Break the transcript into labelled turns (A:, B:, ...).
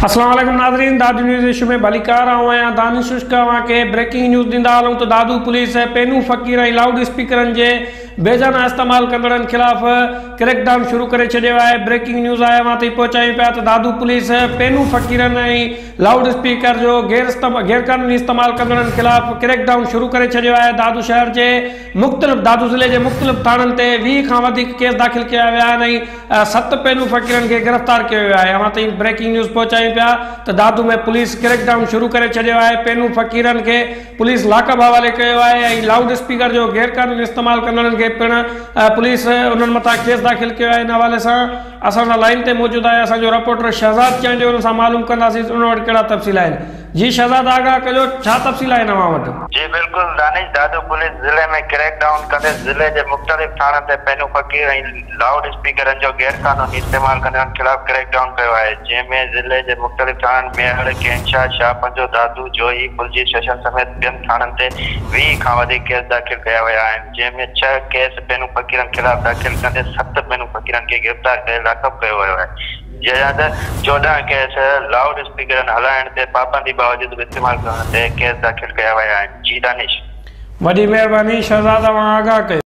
A: اسلام عليڪم ناظرين دادو نيوز ايشو ۾ ڀليڪار آئون آهيان دانش خشڪ اوهان کي بريڪنگ نيوز ڏيندا هلون ته دادو پوليس پينو فقير ۽ لائوڊ اسپيڪرن جي بيجانا استعمال ڪندڙن خلاف ڪريڪ ڊائون شروع ڪري ڇڏيو آهي بريڪنگ نيوز آهي اوهان تائين پهچايون پيا ته دادو پوليس پينو فقيرن ۽ لائوڊ اسپيڪر جو غيرقانوني استعمال ڪندڙن خلاف ڪريڪ ڊائون شروع ڪري ڇڏيو آهي دادو شهر جي مختلف دادو ضلعي جي مختلف ٿاڻن تي 20 کان وڌيڪ ڪيس داخل ڪيا ويا آهن ۽ 7 پينو فقيرن کي گرفتار ڪيو ويو آهي اوهان تائين بريڪنگ نيوز پهچايون پيا ته دادو ۾ پوليس ڪريڪ ڊائون شروع ڪري ڇڏيو آهي پينو فقيرن کي پوليس لاڪ اپ حوالي ڪيو آهي ۽ لائوڊ اسپيڪر جو غيرقانوني استعمال ڪندڙن کي پڻ پوليس انهن مٿان ڪيس داخل ڪيو آهي ان حوالي سان اسان سان لائين تي موجود آهي اسان جو رپورٽر شهزاد چانڊيو ان سان معلوم ڪنداسين ان وٽ ڪهڙا تفصيل آهن جي شهزاد آگاهه ڪجو ڇا تفصيل آهن اوهان وٽ.
B: جي بلڪل دانش دادو پوليس ضلعي ۾ ڪريڪ ڊائون ڪندي ضلعي جي مختلف ٿاڻن تي پينو فقير ۽ لائوڊ اسپيڪرن جو غير قانوني استعمال ڪندڙن خلاف ڪريڪ ڊائون ڪيو آهي جنهن ۾ ضلعي جي مختلف ٿاڻن ميهڙ، ڪينشاهه، شاهه پنجو، دادو، جوهي، ڦلجي اسٽيشن سميت ٻين ٿاڻن تي 20 کان وڌيڪ ڪيس داخل ڪيا ويا آهن جنهن ۾ 6 ڪيس پينو فقيرن خلاف داخل ڪندي 7 پينو فقيرن کي گرفتار ڪري لاڪپ ڪيو ويو آهي جڏهن ته 14 ڪيس لائوڊ اسپيڪرن هلائڻ تي پابندي باوجود به استعمال ڪرڻ تي ڪيس داخل ڪيا ويا آهن جي دانش.
A: وڏي مهرباني شهزاد اوهان آگاهه ڪيو.